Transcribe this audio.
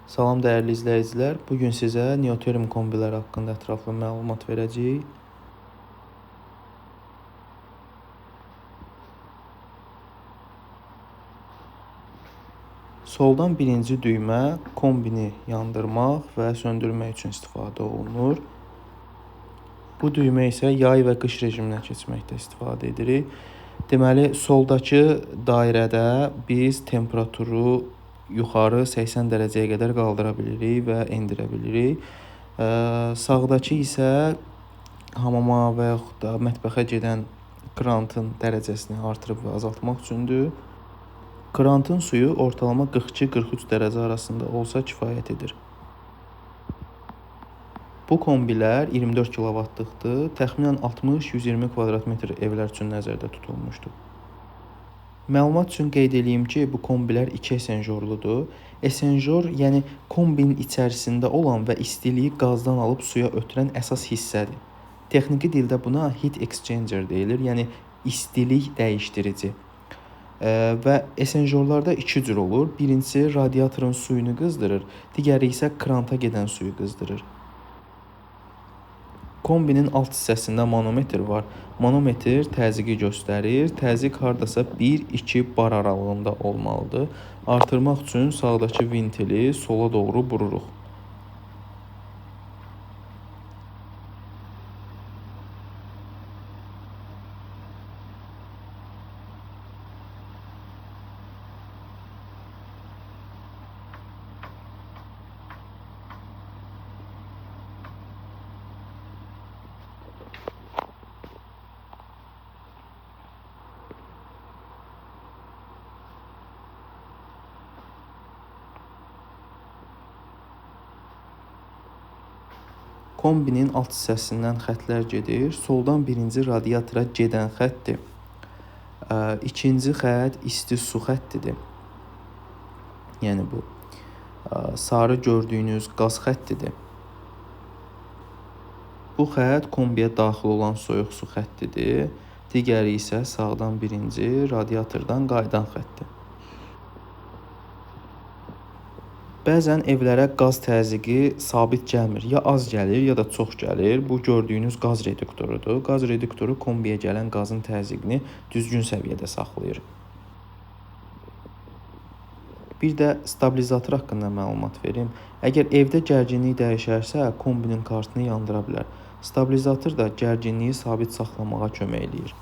Salam dəyərli izləyicilər. Bu gün sizə Neoterm kombilər haqqında ətraflı məlumat verəcəyik. Soldan birinci düymə kombini yandırmaq və söndürmək üçün istifadə olunur. Bu düymə isə yay və qış rejiminə keçməkdə istifadə edirik. Deməli, soldakı dairədə biz temperaturu yuxarı 80 dərəcəyə qədər qaldıra bilirik və endirə bilirik. Sağdakı isə hamama və yaxud da mətbəxə gedən krantın dərəcəsini artırıb və azaltmaq üçündür. Krantın suyu ortalama 42-43 dərəcə arasında olsa kifayət edir. Bu kombilər 24 kilovatlıqdır. Təxminən 60-120 kvadrat metr evlər üçün nəzərdə tutulmuşdur. Məlumat üçün qeyd eləyim ki, bu kombilər 2 esenjorludur. Esenjor, yəni kombinin içərisində olan və istiliyi qazdan alıb suya ötürən əsas hissədir. Texniki dildə buna heat exchanger deyilir, yəni istilik dəyişdirici. Və esenjorlarda iki cür olur. Birincisi radiatorun suyunu qızdırır, digəri isə kranta gedən suyu qızdırır. Kombinin alt hissəsində manometr var. Manometr təzyiqi göstərir. Təzyiq hardasa 1-2 bar aralığında olmalıdır. Artırmaq üçün sağdakı vintili sola doğru bururuq. Kombinin alt hissəsindən xətlər gedir. Soldan birinci radiatora gedən xəttdir. İkinci xətt isti su xəttidir. Yəni bu sarı gördüyünüz qaz xəttidir. Bu xətt kombiyə daxil olan soyuq su xəttidir. Digəri isə sağdan birinci radiatordan qayıdan xəttdir. Bəzən evlərə qaz təzyiqi sabit gəlmir. Ya az gəlir, ya da çox gəlir. Bu gördüyünüz qaz reduktorudur. Qaz reduktoru kombiyə gələn qazın təzyiqini düzgün səviyyədə saxlayır. Bir də stabilizator haqqında məlumat verim. Əgər evdə gərginlik dəyişərsə, kombinin kartını yandıra bilər. Stabilizator da gərginliyi sabit saxlamağa kömək eləyir.